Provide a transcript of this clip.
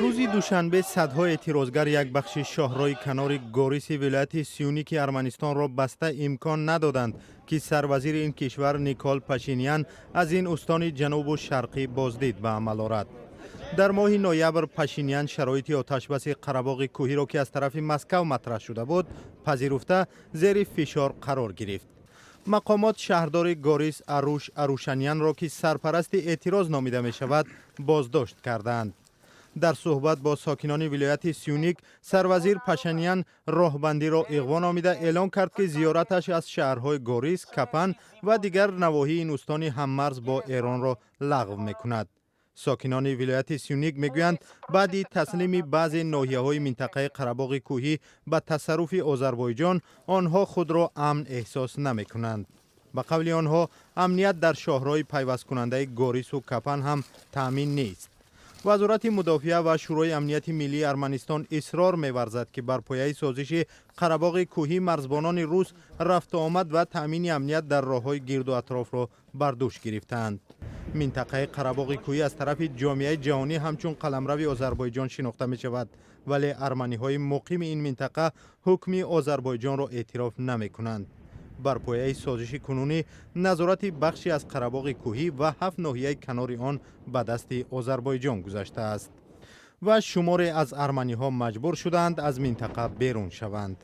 Рӯзи душанбе садҳо эътирозгар як бахши шоҳрои канори Гориси вилояти Сюники Арманистонро баста, имкон надоданд, ки сарвазири ин кишвар Никол Пашинян аз ин устони ҷанубу шарқӣ боздид ба амал орад. Дар моҳи ноябр Пашинян шароити оташбаси Қарабоғи Кӯҳиро, ки аз тарафи Москав матраҳ шуда буд, пазируфта, зери фишор қарор гирифт. Мақомот шаҳрдори Горис Аруш Арушанянро, ки сарпарасти эътироз номида мешавад, боздошт кардаанд. Дар суҳбат бо сокинони вилояти Сюник сарвазир Пашинян роҳбандиро иғво номида, эълон кард, ки зиёраташ аз шаҳрҳои Горис, Капан ва дигар навоҳии ин устони ҳаммарз бо Эронро лағв мекунад. Сокинони вилояти Сюник мегӯянд, баъди таслими баъзе ноҳияҳои минтақаи Қарабоғи Кӯҳӣ ба тасарруфи Озарбойҷон онҳо худро амн эҳсос намекунанд. Ба қавли онҳо, амният дар шоҳроҳи пайвасткунандаи Горису Капан ҳам таъмин нест. Вазорати мудофиа ва Шӯрои амнияти миллии Арманистон исрор меварзад, ки бар пояи созиши Қарабоғи Кӯҳӣ марзбонони рус рафтуомад ва таъмини амният дар роҳҳои гирду атрофро бар дӯш гирифтаанд. Минтақаи Қарабоғи Кӯҳӣ аз тарафи ҷомеаи ҷаҳонӣ ҳамчун қаламрави Озарбойҷон шинохта мешавад, вале арманиҳои муқими ин минтақа ҳукми Озарбойҷонро эътироф намекунанд. Бар пояи созиши кунунӣ назорати бахши аз Қарабоғи Кӯҳӣ ва ҳафт ноҳияи канори он ба дасти Озарбойҷон гузаштааст ва шуморе аз арманиҳо маҷбур шуданд, аз минтақа берун шаванд.